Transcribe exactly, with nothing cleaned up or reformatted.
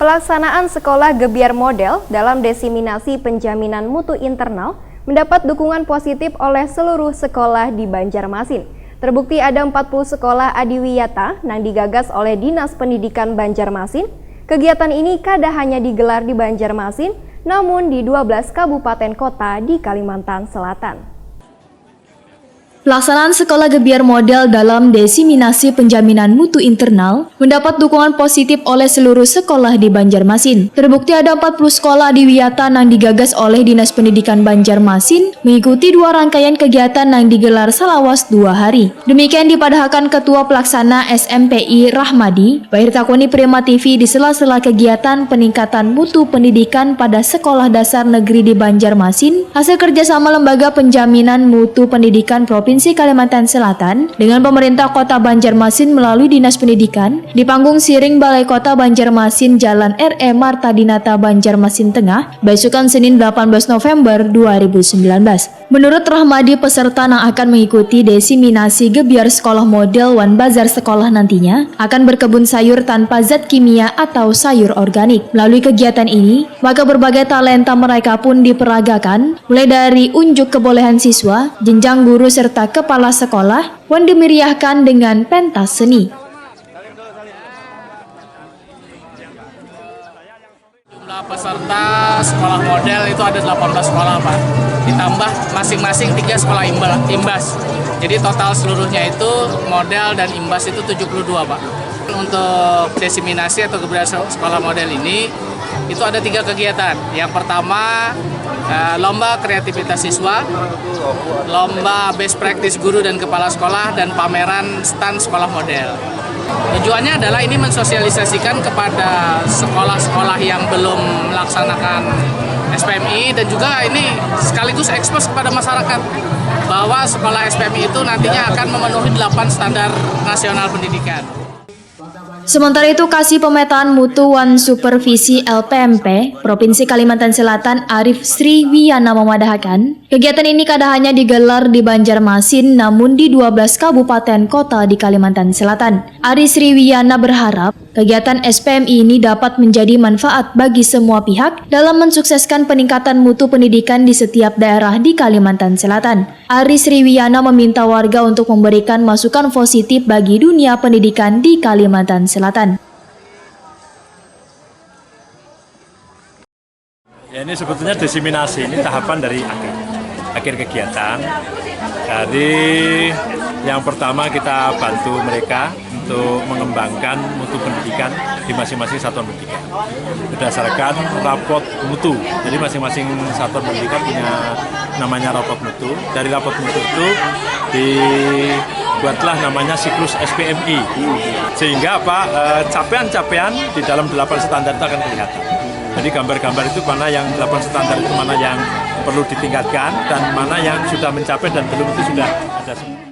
Pelaksanaan sekolah gebyar model dalam desiminasi penjaminan mutu internal mendapat dukungan positif oleh seluruh sekolah di Banjarmasin. Terbukti ada empat puluh sekolah adiwiyata nang digagas oleh Dinas Pendidikan Banjarmasin. Kegiatan ini kada hanya digelar di Banjarmasin, namun di dua belas kabupaten kota di Kalimantan Selatan. Pelaksanaan sekolah gebyar model dalam desiminasi penjaminan mutu internal mendapat dukungan positif oleh seluruh sekolah di Banjarmasin. Terbukti ada empat puluh sekolah adiwiyata nang digagas oleh Dinas Pendidikan Banjarmasin mengikuti dua rangkaian kegiatan nang digelar salawas dua hari. Demikian dipadahakan Ketua Pelaksana S M P I Rahmadi, Bahir Takuni Prima T V di sela-sela kegiatan peningkatan mutu pendidikan pada sekolah dasar negeri di Banjarmasin, hasil kerjasama Lembaga Penjaminan Mutu Pendidikan Provinsi Kalimantan Selatan dengan pemerintah Kota Banjarmasin melalui Dinas Pendidikan di panggung siring Balai Kota Banjarmasin, Jalan R E Marta Dinata, Banjarmasin Tengah, besukan Senin delapan belas November dua ribu sembilan belas. Menurut Rahmadi, peserta nang akan mengikuti desiminasi gebyar sekolah model wan bazar sekolah nantinya akan berkebun sayur tanpa zat kimia atau sayur organik. Melalui kegiatan ini, maka berbagai talenta mereka pun diperagakan, mulai dari unjuk kebolehan siswa, jenjang guru serta kepala sekolah, wan dimeriahkan dengan pentas seni. Jumlah peserta sekolah model itu ada delapan belas sekolah, Pak. Ditambah masing-masing tiga sekolah imbal-, imbas. Jadi total seluruhnya itu model dan imbas itu tujuh puluh dua, Pak. Untuk desiminasi atau gebyar se-, sekolah model ini, itu ada tiga kegiatan. Yang pertama, eh, lomba kreativitas siswa, lomba best practice guru dan kepala sekolah, dan pameran stand sekolah model. Tujuannya adalah ini mensosialisasikan kepada sekolah-sekolah yang belum melaksanakan S P M I, dan juga ini sekaligus ekspos kepada masyarakat bahwa sekolah S P M I itu nantinya akan memenuhi delapan standar nasional pendidikan. Sementara itu, Kasih Pemetaan Mutu wan Supervisi L P M P Provinsi Kalimantan Selatan Arif Sriwiana memadahakan, kegiatan ini kada hanya digelar di Banjarmasin, namun di dua belas kabupaten kota di Kalimantan Selatan. Ari Sriwiana berharap kegiatan S P M I ini dapat menjadi manfaat bagi semua pihak dalam mensukseskan peningkatan mutu pendidikan di setiap daerah di Kalimantan Selatan. Ari Sriwiana meminta warga untuk memberikan masukan positif bagi dunia pendidikan di Kalimantan Selatan. Ya, ini sebetulnya desiminasi, ini tahapan dari akhir, akhir kegiatan. Jadi yang pertama kita bantu mereka untuk mengembangkan mutu pendidikan di masing-masing satuan pendidikan berdasarkan rapot mutu. Jadi masing-masing satuan pendidikan punya namanya rapot mutu. Dari rapot mutu itu dibuatlah namanya siklus S P M I, sehingga apa, eh, capaian-capaian di dalam delapan standar itu akan kelihatan. Jadi gambar-gambar itu mana yang delapan standar itu mana yang perlu ditingkatkan dan mana yang sudah mencapai dan belum itu sudah ada semua.